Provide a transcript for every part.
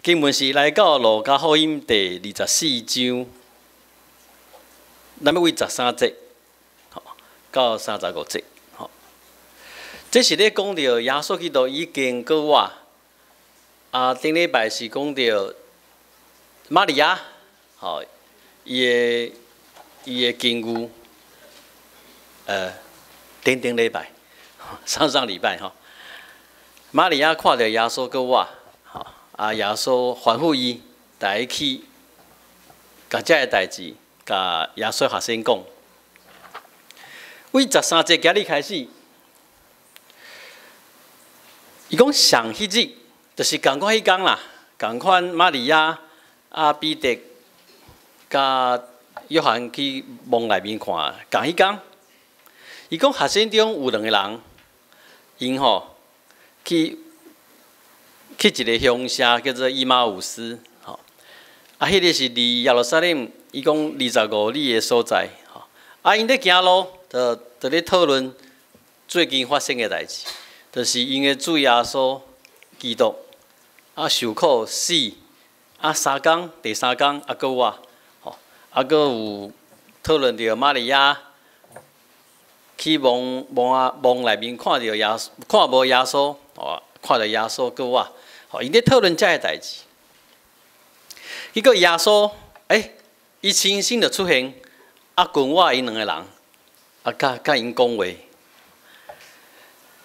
經文是來到路加福音第24章，咱欲對13節，吼，到35節，吼。這是咧講著耶穌基督已經復活。啊，頂禮拜是講著瑪利亞，吼，伊的境遇，頂頂禮拜，上上禮拜吼，瑪利亞看著耶穌復活。啊！耶穌吩咐伊帶伊去，共這个代誌，共耶穌學生講。對13節今日開始，伊講上彼日，就是仝款彼工啦，仝款瑪利亞、啊彼得、佮約翰去墓內面看，仝彼工。伊講學生中有兩个人，𪜶吼去一个鄉下叫做以馬忤斯，吼，啊，彼个是離耶路撒冷，伊講25里的所在，吼，啊，𪜶咧行路，就咧討論最近發生的代誌，就是𪜶的主耶穌基督，啊，受苦死，啊，三工，第三工啊，閣活，吼，啊，閣有討論著瑪利亞去墓墓啊墓內面看著耶穌，看無耶穌，吼，看著耶穌閣活。吼，𪜶咧討論這个代誌，結果耶穌，欸，伊親身就出現，啊，群倚𪜶兩个人，啊，佮𪜶講話。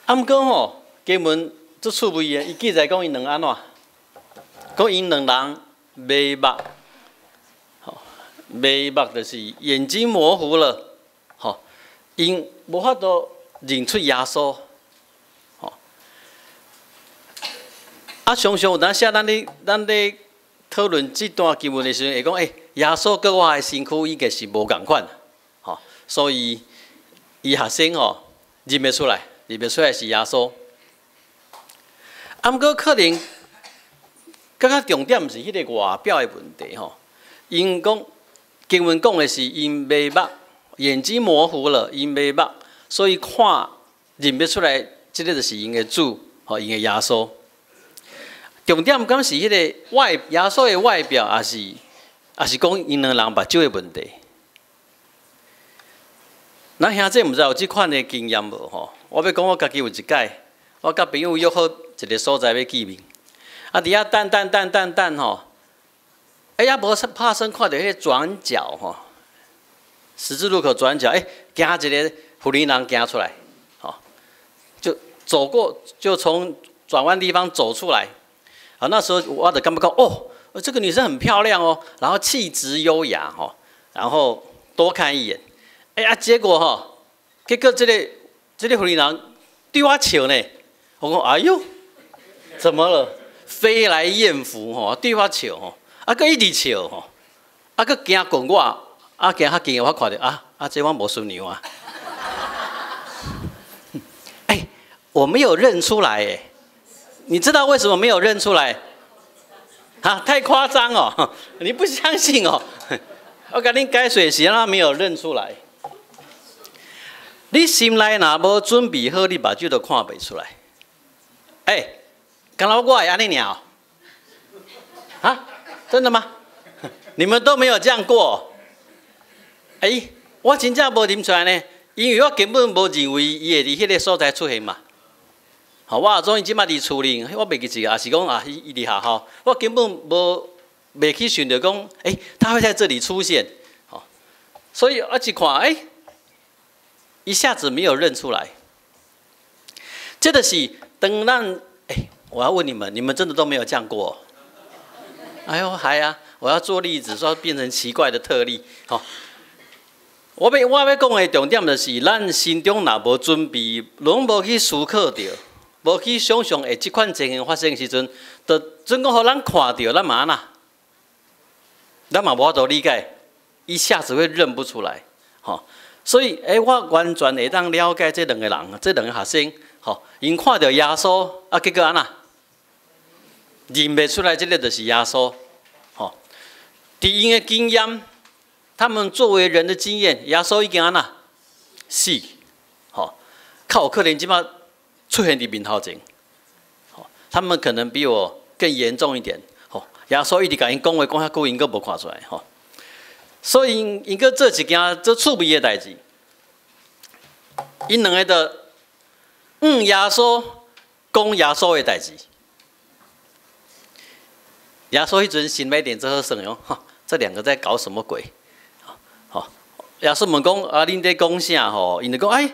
啊，毋過吼，經文足趣味的，伊記載講𪜶兩按怎？講𪜶兩人迷目，吼，迷目就是眼睛模糊了，吼，𪜶無法度認出耶穌。啊，常常有當時咱咧討論這段經文的時陣，會講，欸，耶穌佮活的身軀應該是無仝款，吼，所以伊學生吼認袂出來，認袂出來是耶穌。啊，毋過可能較較重點毋是彼个外表的問題吼，𪜶講經文講的是𪜶迷目，眼睛模糊了，𪜶迷目，所以看認袂出來，這个就是𪜶的主，吼，𪜶的耶穌。重點敢是彼个外耶穌的外表，抑是講𪜶兩人目睭的問題？咱兄弟毋知有這款的經驗無吼？我欲講我家己有一擺，我佮朋友約好一个所在欲見面，啊，佇遐等等等等等吼，欸，也無拍算看著彼个轉角吼，十字路口轉角，欸，行一个婦人行出來，吼，就走過，就從轉彎地方走出來。啊，那時候我就感覺講，哦，這個女生很漂亮哦，然後氣質優雅吼，然後多看一眼，欸啊，結果吼，結果這個婦人對我笑呢，我講，哎喲，怎麼了？飛來豔福吼，對我笑吼，啊，閣一直笑吼，啊，閣行過我，啊，行較近，我看著啊，啊，這我無孫娘啊，欸，我沒有認出來欸。你知道為什麼沒有認出來？啊，太誇張哦！你不相信哦？我共你解釋是按怎沒有認出來。你心內若無準備好，你目睭都看袂出來。欸，敢若我會按呢爾？啊，真的嗎？你們都沒有這樣過？欸，我真正無認出來呢，因為我根本無認為伊會佇彼个所在出現嘛。吼，我總伊這擺佇厝裡，我袂記得，抑是講啊，伊佇學校，我根本無袂去想著講，欸，他會在這裡出現，吼，所以我一看，欸，一下子沒有認出來。這就是當咱，欸，我要問你們，你們真的都沒有這樣過？哎喲，還啊，我要做例子，說變成奇怪的特例，吼。我欲講的重點就是，咱心中若無準備，攏無去思考著。無去想象會這款情形發生的時陣，就準講予咱看著，咱嘛按怎？咱嘛無法度理解，一下子會認不出來，吼。所以，欸，我完全會當了解這兩个人，這兩个學生，吼，𪜶看著耶穌，啊，結果按怎？認袂出來，這个就是耶穌，吼。佇𪜶的經驗，他們作為人的經驗，耶穌已經按怎？死，吼，較有可能這擺出現佇面頭前，他們可能比我更嚴重一點，吼。耶穌一直共𪜶講話講遐久，𪜶閣無看出來吼。所以𪜶閣做一件足趣味的代誌，𪜶兩个就向耶穌講耶穌的代誌。耶穌彼陣心內一定足好耍喲，哈，這兩個在搞什麼鬼？吼，耶穌問講啊，恁咧講啥吼？𪜶就講哎，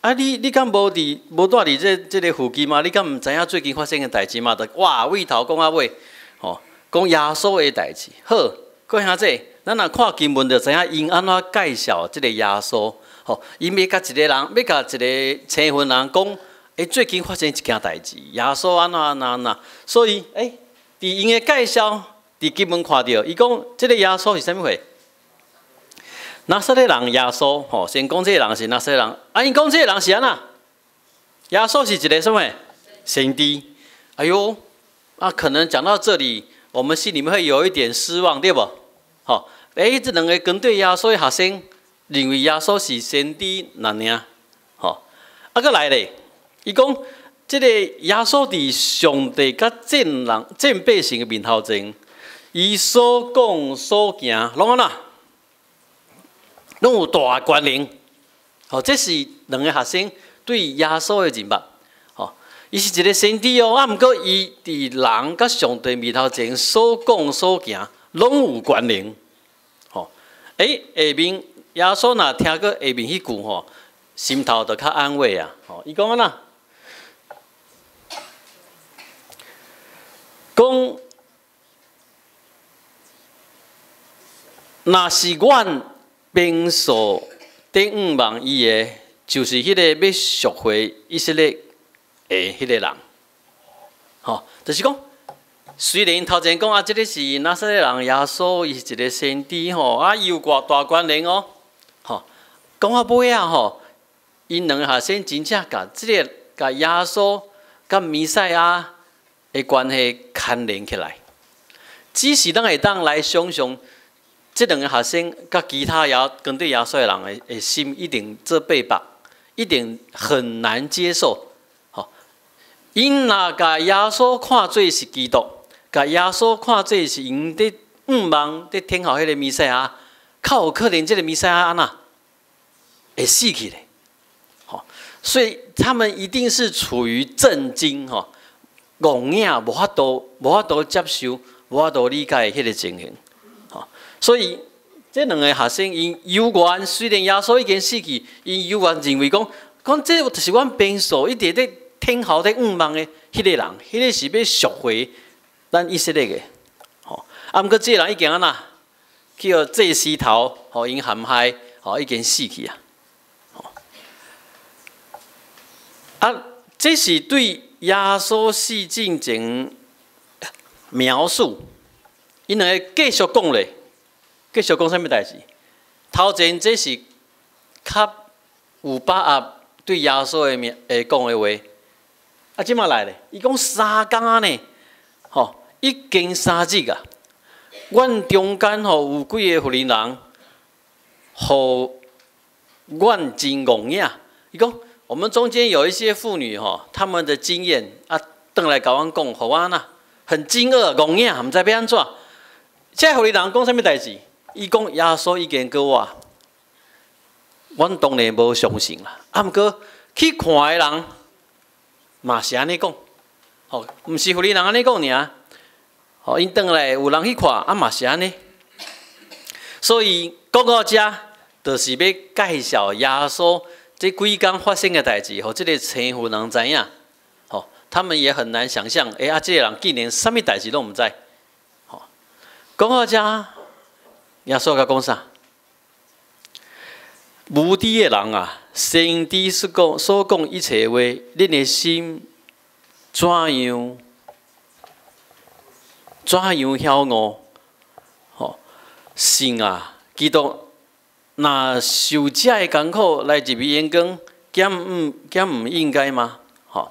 啊你敢無佇無蹛佇這個附近嗎？你敢毋知影最近發生的代誌嗎？就哇，為頭講到尾，吼，講耶穌的代誌。好，各位兄弟，咱若看經文就知影𪜶按怎介紹這個耶穌。吼，𪜶欲共一個人，欲共一个青雲人講，欸，最近發生一件代誌，耶穌按怎按怎按怎。所以，欸，佇𪜶的介紹，佇經文看著，伊講這个耶穌是啥物貨？拿撒勒人耶穌，吼，先講這个人是拿撒勒人，啊，𪜶講這个人是按怎？耶穌是一个啥物？先知。哎喲，啊，可能講到這裡，我們心裡面會有一點失望，對無？吼，欸，這兩个跟對耶穌的學生認為耶穌是先知，爾爾，吼，啊，閣來咧，伊講這个耶穌佇上帝佮眾人、眾百姓的面頭前，伊所講所行，攏按怎？攏有大權能，吼，這是兩个學生對耶穌的認捌，吼，伊是一个先知哦，啊，毋過伊佇人佮上帝面頭前所講所行，攏有權能，吼，欸，下面耶穌若聽過下面彼句吼，心頭就較安慰啊，吼，伊講按怎？講，若是阮平素佇向望伊的，就是彼个欲贖回以色列的彼个人，吼，就是講，雖然頭前講啊，這个是拿撒勒人耶穌，伊是一个先知吼，啊，伊有偌大權能哦，吼，講到尾仔吼，𪜶兩个學生真正共這个共耶穌佮彌賽亞的關係牽連起來，只是咱會當來想象。這兩個學生佮其他耶跟對耶穌的人的心一定做八百，一定很難接受。吼，𪜶若共耶穌看做是基督，共耶穌看做是𪜶佇向望佇等候彼个彌賽亞，較有可能這个彌賽亞按怎會死去咧。吼，所以他們一定是處於震驚、吼，戇影無法度、無法度接受、無法度理解彼个情形。所以，這兩个學生𪜶猶原雖然耶穌已經死去，𪜶猶原認為講，講這就是阮平素一直佇等候、佇向望的彼个人，彼个是欲贖回咱以色列的。吼，啊，毋過這个人已經按怎，去予祭司頭，予𪜶陷害，吼，已經死去啊。吼，啊，這是對耶穌死進前描述，𪜶兩个繼續講咧。繼續講啥物代誌？頭前這是較有把握對耶穌的名會講的話。啊，這馬來咧，伊講三工仔呢，吼，已經3日啊。阮中間吼有幾个婦人人，予阮真戇影。伊講，我們中間有一些婦女吼，他們的經驗啊，轉來共阮講，予阮啊很驚愕，戇影，毋知欲按怎。這婦人講啥物代誌？伊講耶穌已經過活，阮當然無相信啦。啊，毋過去看的人嘛是按呢講，吼，毋是婦人按呢講爾，吼，𪜶轉來有人去看，啊嘛是按呢。所以講到遮，就是欲介紹耶穌這幾工發生的代誌，予這个青婦人知影。吼，他們也很難想象，欸，啊，這个人竟然啥物代誌攏毋知。吼，講到遮。耶穌共講啥？無知的人啊，先知所講一切話，恁的心怎樣？怎樣曉悟？吼，信啊！基督若受這个艱苦來入榮光，敢毋應該嗎？吼！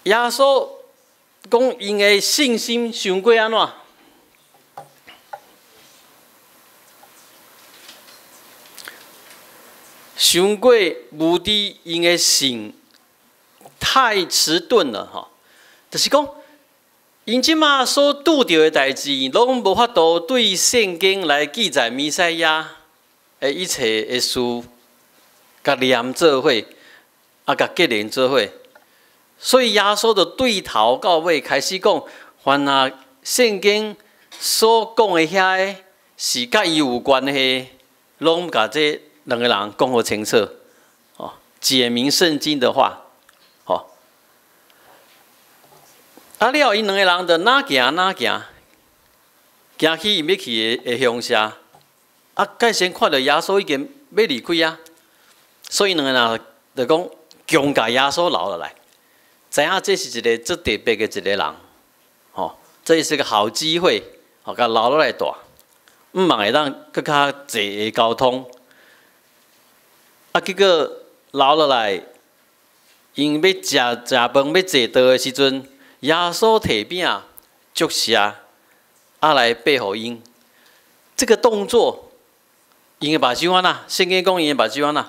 耶穌講𪜶的信心傷過按怎？傷過無知，𪜶的心太遲鈍了，吼！就是講， 𪜶這馬所拄著的代誌，攏無法度對聖經來記載彌賽亞的一切的事，共連做伙，啊，共結連做伙。所以耶穌就對頭到尾開始講，凡若聖經所講的遐个是佮伊有關係，攏共這兩个人講予清楚，哦，解明聖經的話，吼。啊了，𪜶兩个人就哪行哪行，行去𪜶欲去的鄉社。啊，蓋先看著耶穌已經欲離開啊，所以兩个人就講強共耶穌留落來，知影這是一个足特別的一个人，吼，這是個好機會，予共留落來蹛，毋望會當閣較濟的溝通。啊，結果留落來，𪜶欲食食飯欲坐桌的時陣，耶穌提餅祝謝，啊來擘予𪜶。這個動作，𪜶的目睭按怎？聖經講𪜶的目睭按怎？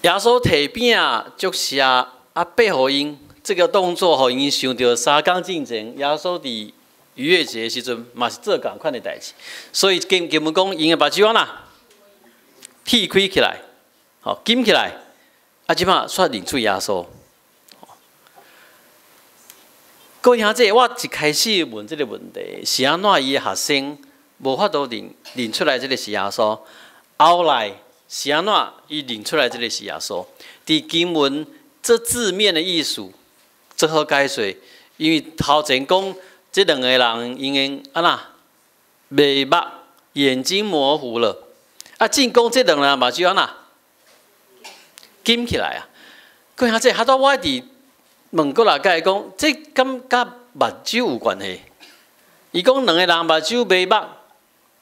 耶穌提餅祝謝，啊擘予𪜶，這個動作予𪜶想著3工進前，耶穌佇逾越節的時陣嘛是做仝款的代誌，所以經經文講𪜶的目睭按怎？鐵開起來，吼，金起來，啊，這馬煞認出耶穌。各位兄弟，我一開始問這個問題，是按怎伊的學生無法度認出來這个是耶穌？後來是按怎伊認出來這个是耶穌？佇經文這字面的意思，足好解說，因為頭前講這兩個人𪜶的按怎迷目，眼睛模糊了。啊，進講這兩个人目睭按怎金起來啊？各位兄弟，哈多我佇問過來解講，這敢佮目睭有關係？伊講兩個人目睭迷目，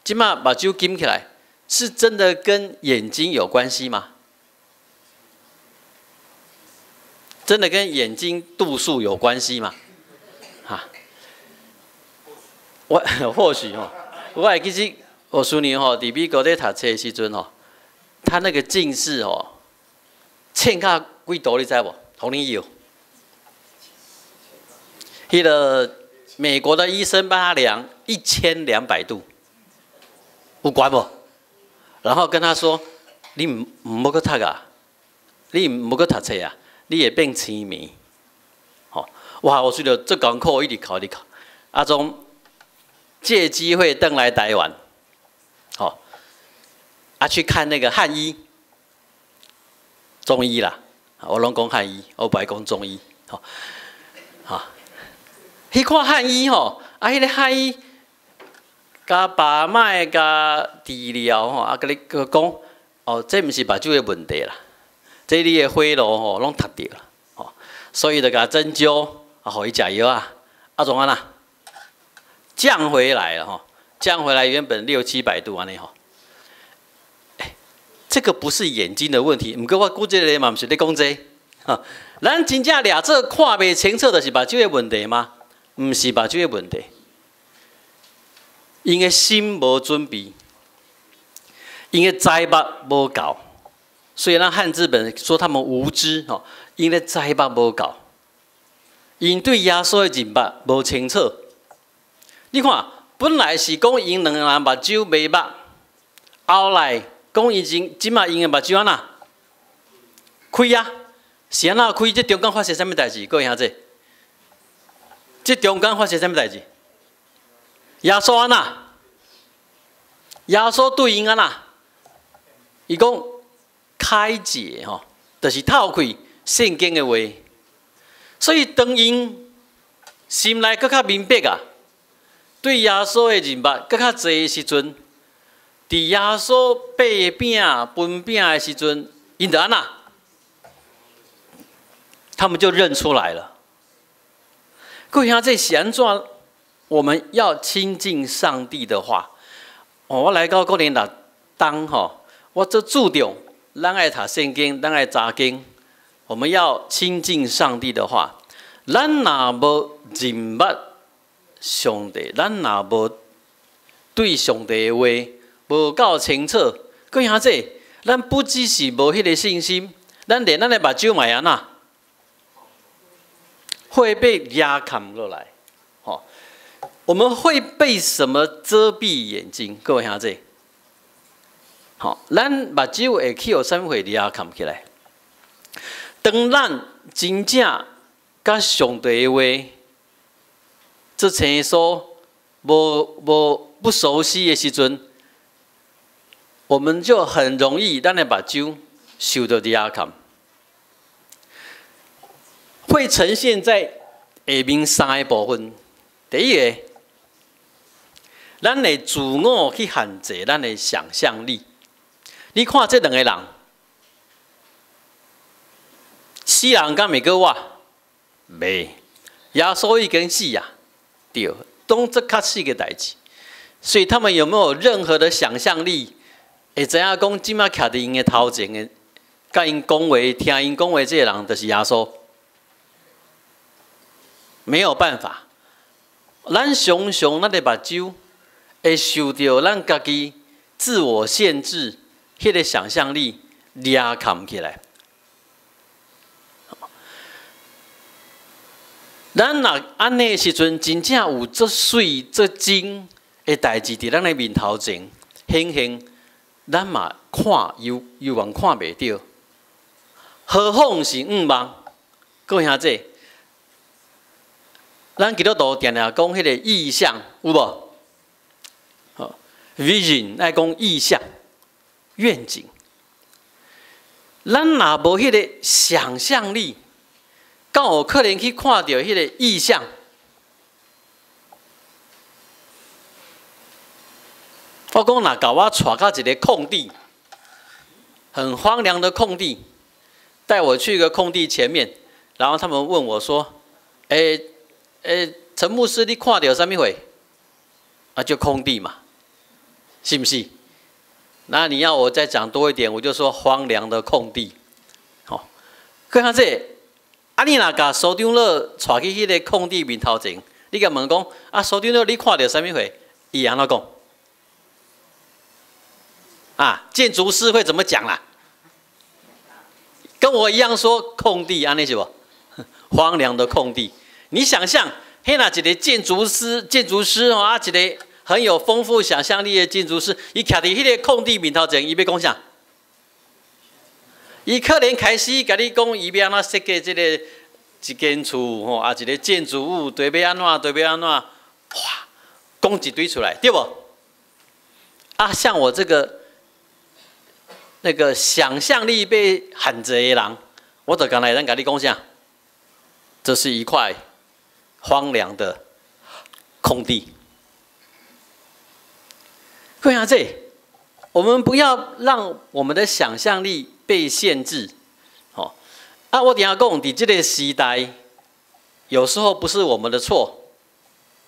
這馬目睭金起來，是真的跟眼睛有關係嗎？真的跟眼睛度數有關係嗎？哈，我或許吼，我會記得我孫女吼，佇美國咧讀冊的時陣吼，他那個近視吼，淺到幾度你知無？予你搖。彼个美國的醫生幫他量1200度，有懸無？然後跟他說：“你毋欲閣讀啊？你毋欲閣讀冊啊？你會變痴迷。”吼！哇！我說著足艱苦，一直哭一直哭。啊，總借機會轉來台灣，吼！啊，去看那個漢醫、中醫啦。我攏講漢醫，我不愛講中醫。吼！哈。去看漢醫吼，啊，彼个漢醫共把脈、共治療吼，啊，共你講，哦，這毋是目睭的問題啦，這你的血路吼攏塞著啦，吼，所以就共針灸，啊，予伊食藥啊，啊，怎按怎？降回來了吼，降回來原本六七百度按呢吼，欸，這個不是眼睛的問題，毋過我估這个嘛毋是咧講這個，哈，咱真正掠做看袂清楚，就是目睭的問題嗎？毋是目睭的問題，𪜶的心無準備，𪜶的知目無夠，所以咱漢字本說他們無知吼，𪜶的知目無夠，𪜶對耶穌的認捌無清楚。你看，本來是講𪜶兩个人目睭迷目，後來講𪜶真這馬𪜶的目睭按怎開啊？是按怎開？這中間發生啥物代誌？各位兄弟？這中間發生啥物代誌？耶穌按怎？耶穌對𪜶按怎？伊講開解吼，就是透開聖經的話。所以當𪜶心內閣較明白啊，對耶穌的認捌閣較濟的時陣，佇耶穌擘餅分餅的時陣，𪜶就按怎？他們就認出來了。各位兄弟，是按怎？我們要親近上帝的話，哦，我來到哥林多吼，我足注重，咱愛讀聖經，咱愛查經。我們要親近上帝的話，咱若無認捌上帝，咱若無對上帝的話無夠清楚，各位兄弟，咱不只是無彼个信心，咱連咱的目睭嘛會按怎，會被壓砍落來。吼，我們會被什麼遮蔽眼睛？各位兄弟，吼，咱目睭會去予啥物貨壓砍起來？當咱真正佮上帝的話做清楚、無無不熟悉的時陣，我們就很容易咱的目睭受著壓砍，會呈現在下面三个部分。第一个，咱會自我去限制咱的想象力。你看這兩个人，死人敢會閣活？袂。耶穌已經死啊，對，當這確實个代誌。所以他們有沒有任何的想象力？會知影講，這馬徛佇𪜶的頭前的，佮𪜶講話、聽𪜶講話這个人，就是耶穌。沒有辦法，咱常常咱的目睭會受著咱家己自我限制，彼个想象力掠崁起來。咱若按呢時陣，真正有足媠足真的代誌佇咱的面頭前顯現，咱嘛看猶猶原看袂著，何況是向望。各位兄弟，咱基督徒定定講彼个異象，有無？vision 愛講異象、願景。咱若無彼个想象力，敢有可能去看著彼个異象？我講若共我帶到一个空地，很荒涼的空地，帶我去一個空地前面，然後他們問我說：“欸欸，陳牧師，你看著啥物貨？”啊，就空地嘛，是毋是？那你要我再講多一點，我就說荒涼的空地。吼，閣較這，啊，你若共蘇長老帶去彼个空地面頭前，你共問講：啊，蘇長老，你看著啥物貨？伊按怎講？啊，建築師會怎麼講啦？跟我一樣說空地，按呢是無？荒涼的空地。你想象，彼若一个建築師，建築師吼啊，一个很有豐富想象力的建築師，伊徛佇彼个空地面頭前，伊欲講啥？伊可能開始共你講，伊欲按怎設計這個一間厝吼，啊，一个建築物，對欲按怎，對欲按怎，哇，講一堆出來，對無？啊，像我這個那個想象力被限制的人，我就敢若會當共你講啥？這是一塊荒涼的空地。各位兄弟，我們不要讓我們的想象力被限制。吼，啊，我定定講，佇這个時代，有時候不是我們的錯。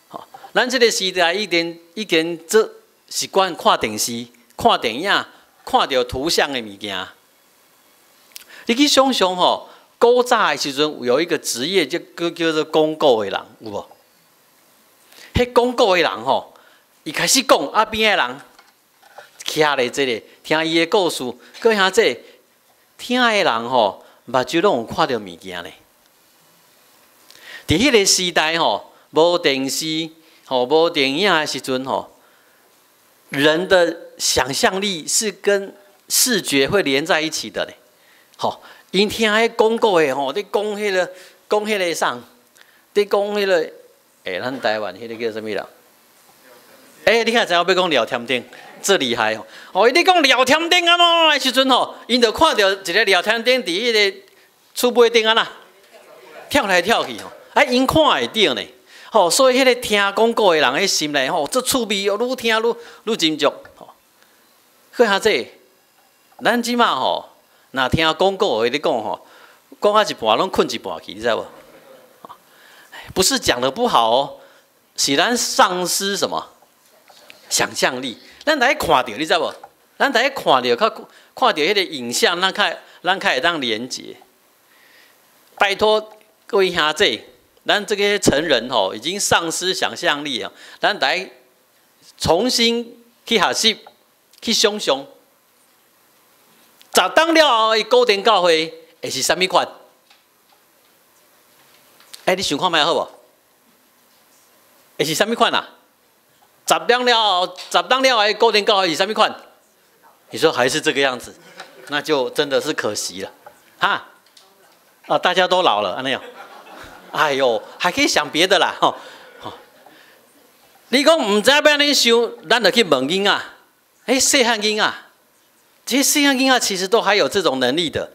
吼，咱這个時代已經已經做習慣看電視、看電影、看著圖像的物件。你去想想吼，古早的時陣有一個職業就叫叫做講古的人，有無？彼講古的人吼，伊開始講，啊邊仔的人徛咧這个聽伊的故事，閣兄弟聽的人吼，目睭攏有看著物件咧。佇彼个時代吼，無電視吼，無電影的時陣吼，人的想象力是跟視覺會連在一起的咧。吼，𪜶聽彼講古的吼，咧講彼个講彼个啥？咧講彼个，欸，咱台灣彼个叫啥物人？欸，你敢知影我欲講廖添丁，這厲害吼！哦，伊咧講廖添丁按怎的時陣吼，𪜶就看著一个廖添丁佇彼个厝尾頂按怎跳來跳去吼，啊，𪜶看會著呢。吼，所以彼个聽講古的人，彼心內吼，足趣味哦，愈聽愈愈斟酌吼。閣較濟，咱這馬吼，若聽講古的咧講吼，講到一半攏睏一半去，你知無？不是講得不好哦，是咱喪失什麼想象力。咱來看著，你知無？咱來看著，較看著彼個影像，咱較會當連結。拜託各位兄弟，咱這個成人吼，已經喪失想象力啊！咱來重新去學習，去想象。十冬了後，伊古田教會會是啥物款？欸，你想看覓好無？會是啥物款啊？十冬了後，十冬了後，古田教會是啥物款？你說還是這個樣子，那就真的是可惜了，哈！啊，大家都老了，按呢。哎呦，還可以想別的啦，吼！你講毋知欲按怎想，咱就去問囡仔。欸，細漢囡仔，這些細漢囡仔其實都還有這種能力的。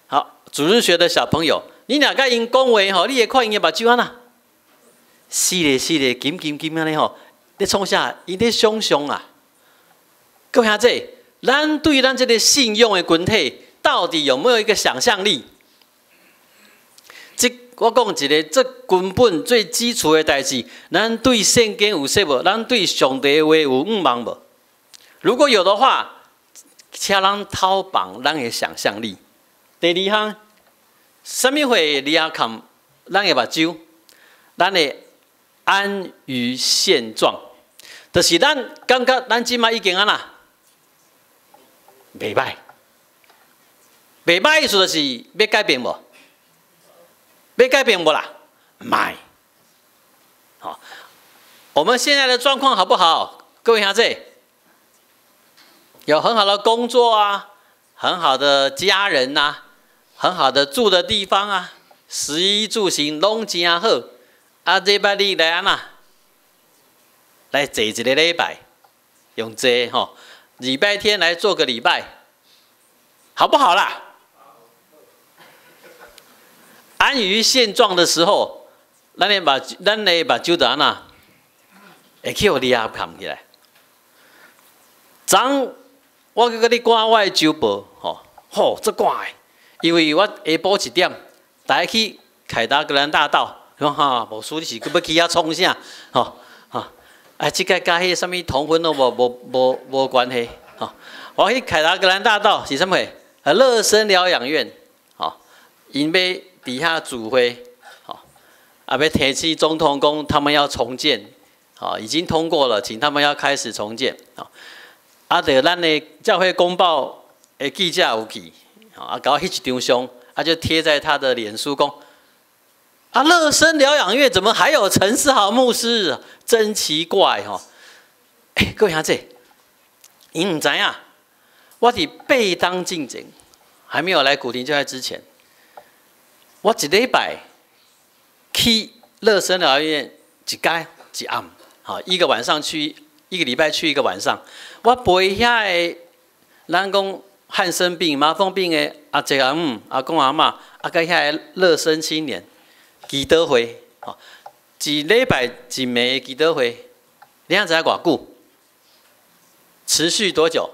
好，主日學的小朋友，你若共𪜶講話吼，你會看𪜶的目睭按怎？是咧是咧，金金金按呢吼，咧創啥？𪜶咧想象啊。各位兄弟，咱對咱這個信仰的群體，到底有沒有一個想象力？這我講一個最根本、最基礎的代誌，咱對聖經有說無？咱對上帝的話有向望無？如果有的話，請咱透放咱的想象力。第二項，啥物會掠崁咱的目睭？咱會安於現狀，就是咱感覺咱這擺已經按怎？袂䆀，袂䆀意思就是欲改變無？欲改變無啦？莫。好，我們現在的狀況好不好？各位兄弟，有很好的工作啊，很好的家人呐，很好的住的地方啊，食衣住行攏誠好。啊，這擺你來按怎？來坐一個禮拜，用坐吼，禮拜天來做個禮拜，好不好啦？安於現狀的時候，咱的目睭就按怎？會去予掠崁起來。昨我閣佮你趕我的週報，吼，吼，足趕的，因為我下晡1點，逐家去凱達格蘭大道，講哈，牧師你是閣欲去遐創啥？吼，吼，啊，這個佮彼個啥物同婚攏無關係，吼。我去凱達格蘭大道是啥物？啊，樂生療養院，吼，𪜶欲佇遐聚會，吼，啊，欲提醒總統講他們要重建，吼，已經通過了，請他們要開始重建，吼。啊，著咱的教會公報的記者有去，啊，共我翕一張相，啊，就貼在他的臉書講，啊，樂生療養院怎麼還有陳思豪牧師？真奇怪吼！欸，各位兄弟，𪜶毋知影，我佇八冬進前，還沒有來古亭教會之前，我一禮拜去樂生療養院一工一暗，好，一個晚上去，一個禮拜去一個晚上，我陪遐个咱講漢生病、麻風病的阿叔阿姆、阿公阿嬤，啊，佮遐个樂生青年祈禱會，吼，一禮拜一暝的祈禱會，你知影偌久？持續多久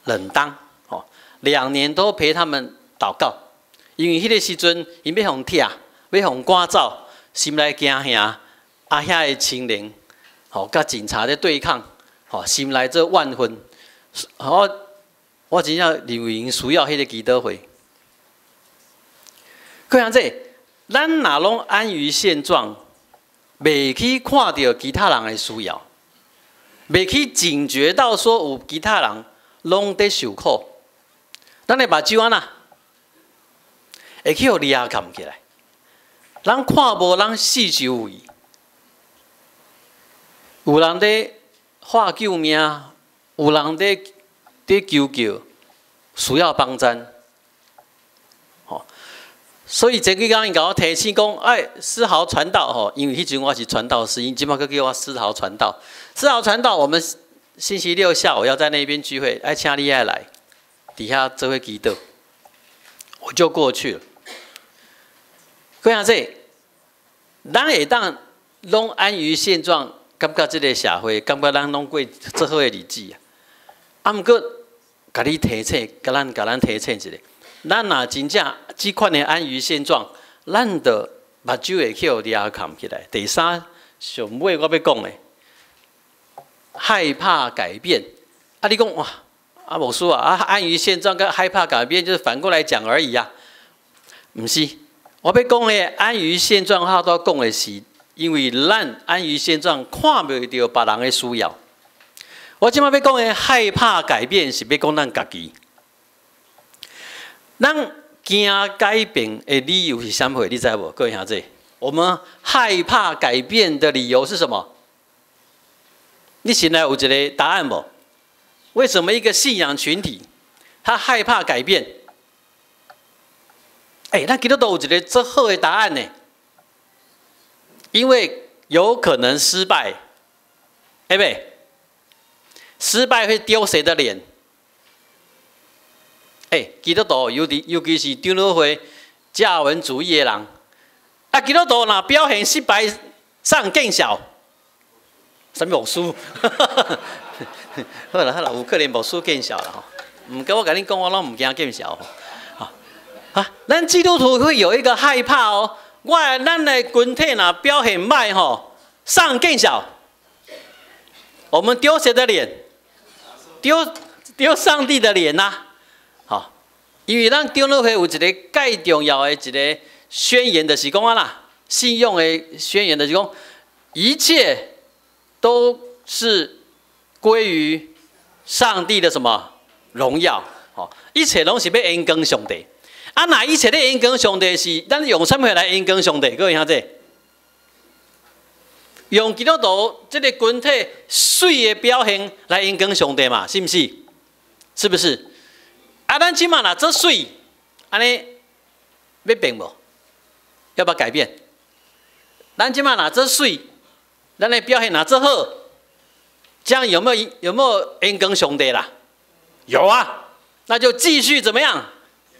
？2冬，吼，2年都陪他們禱告，因為彼個時陣，𪜶欲予拆，欲予趕走，心內驚嚇，啊，遐个青年，吼，佮警察咧對抗，吼，心內這萬分，我真正認為𪜶需要彼個祈禱會。各位兄弟，咱若攏安於現狀，袂去看著其他人的需要，袂去警覺到說有其他人攏佇受苦，咱的目睭按怎？會去予掠崁起來。咱看無咱四周圍，有人佇喊救命，有人佇求救，需要幫贊。吼，所以前幾工𪜶共我提醒講，哎，思豪傳道吼，因為彼陣我是傳道士，𪜶這擺閣叫我思豪傳道。思豪傳道，我們星期六下午要在那邊聚會，愛請你愛來，佇遐做伙祈禱，我就過去了。各位兄弟，咱會當攏安於現狀，感覺這個社會，感覺咱攏過足好的日子啊。啊，毋過，共你提醒，共咱提醒一下，咱若真正這款的安於現狀，咱的目睭會去予掠崁起來。第三，上尾我欲講的，害怕改變。啊，你講哇，啊，牧師啊，啊，安於現狀跟害怕改變就是反過來講而已啊。毋是，我欲講的安於現狀，我拄講的是，因為咱安於現狀，看袂著別人的需要。我這擺欲講的害怕改變，是欲講咱家己。咱驚改變的理由是啥物？你知無？各位兄弟，我們害怕改變的理由是什麼？你心內有一個答案無？為什麼一個信仰群體他害怕改變？欸，咱基督徒有一個足好的答案呢。因為有可能失敗，對不對？失敗會丟誰的臉？欸，基督徒尤其是長老會加爾文主義的人，啊，基督徒若表現失敗，啥見笑？啥物牧師？好啦好啦，有可能牧師見笑啦吼。毋過我共你講，我攏毋驚見笑。啊，咱基督徒會有一個害怕哦。咱的群體若表現䆀吼，啥見笑？我們丟誰的臉？丟上帝的臉吶！好，因為咱長老會有一個蓋重要的一個宣言，就是講啊啦，信用的宣言就是講，一切都是歸於上帝的什麼榮耀？吼，一切攏是欲榮光上帝。啊，若一切咧榮光上帝是，咱用啥物來榮光上帝？各位兄弟，用基督徒這個群體媠的表現來榮光上帝嘛？是毋是？是不是？啊，咱這馬若做媠，按呢欲變無？要不要改變？咱這馬若做媠，咱的表現若做好，這樣有沒有榮光上帝啦？有啊，那就繼續怎麼樣？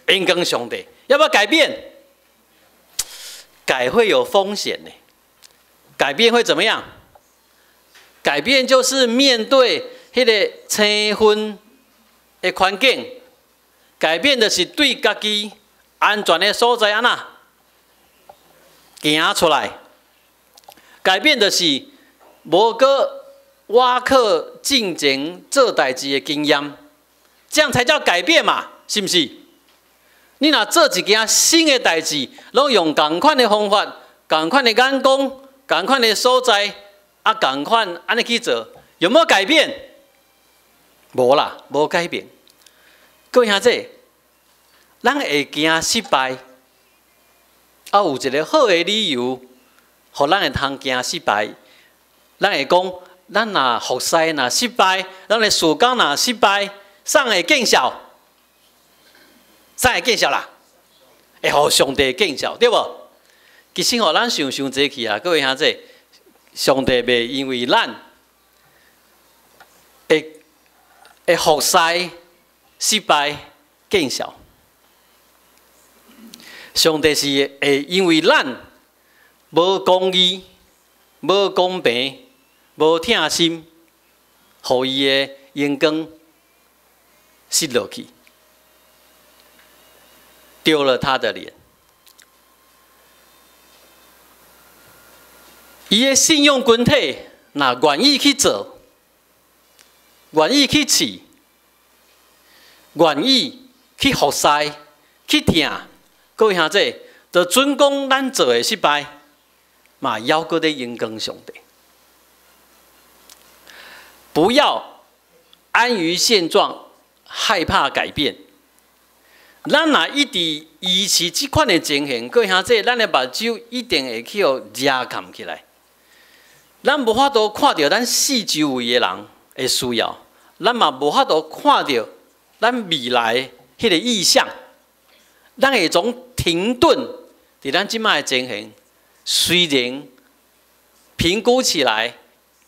榮光上帝，要不要改變？改會有風險呢。改變會怎麼樣？改變就是面對彼個青昏的環境，改變就是對家己安全的所在按怎行出來。改變就是無閣倚靠進前做代誌的經驗，這樣才叫改變嘛，是毋是？你若做一件新的代誌，攏用仝款的方法、仝款的眼光、仝款的所在，啊，仝款按呢去做，有沒有改變？無啦，無改變。各位兄弟，咱會驚失敗，啊，有一個好的理由，予咱會通驚失敗。咱會講，咱若服侍若失敗，咱的事工若失敗，啥會見笑？啥會見笑啦？會予上帝見笑，對無？其實吼，咱想傷濟去啊，各位兄弟，上帝袂因為咱會服侍失敗見笑，上帝是會因為咱無公義、無公平、無疼心，予伊的榮光失落去，丟了他的臉。伊的信用群體若願意去做，願意去試，願意去服侍、去疼，各位兄弟，就準講咱做的失敗，嘛猶閣咧榮光上帝。不要安於現狀，害怕改變。咱若一直維持這款的情形，各位兄弟，咱的目睭一定會去予遮蓋起來。咱無法度看著咱四周圍的人的需要，咱嘛無法度看著咱未來彼個異象。咱會總停頓佇咱這擺的情形，雖然評估起來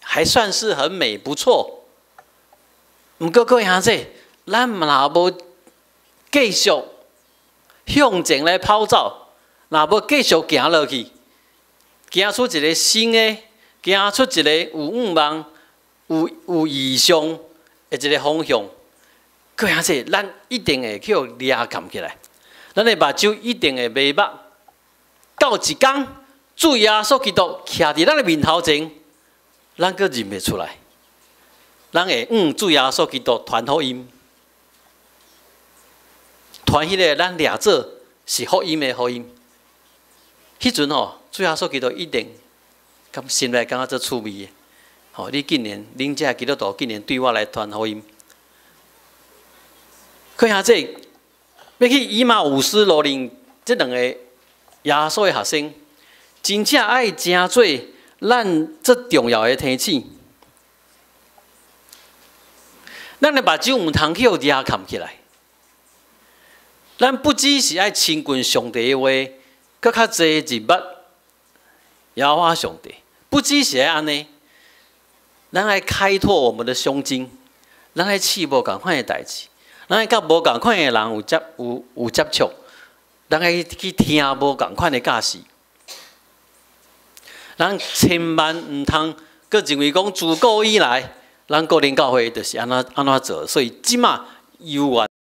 還算是很美不錯，毋過各位兄弟，咱若無繼續向前來跑走，若無繼續行落去，行出一個新的，行出一個有願望、有異象的一個方向，各位兄弟，咱一定會去予掠含起來，咱的目睭一定會迷目。到一工，主耶穌基督徛佇咱的面頭前，咱閣認袂出來，咱會向主耶穌基督傳福音，傳彼個咱掠做是福音的福音。彼陣吼，主耶穌基督一定感心內感覺足趣味的。吼，你竟然，恁這基督徒竟然對我來傳福音。閣兄弟，欲去以馬忤斯路認這兩個耶穌的學生，真正愛成做咱最重要的提醒。咱的目睭毋通去予掠崁起來。咱不只是愛親近上帝的話，閣較濟認捌耶和華上帝。不只是愛按呢，咱愛開拓我們的胸襟，咱愛試無仝款的代誌，咱愛佮無仝款的人有接觸，咱愛去聽無仝款的教示。咱千萬毋通閣認為講自古以來，咱個人教會就是按怎按怎做，所以這馬猶原。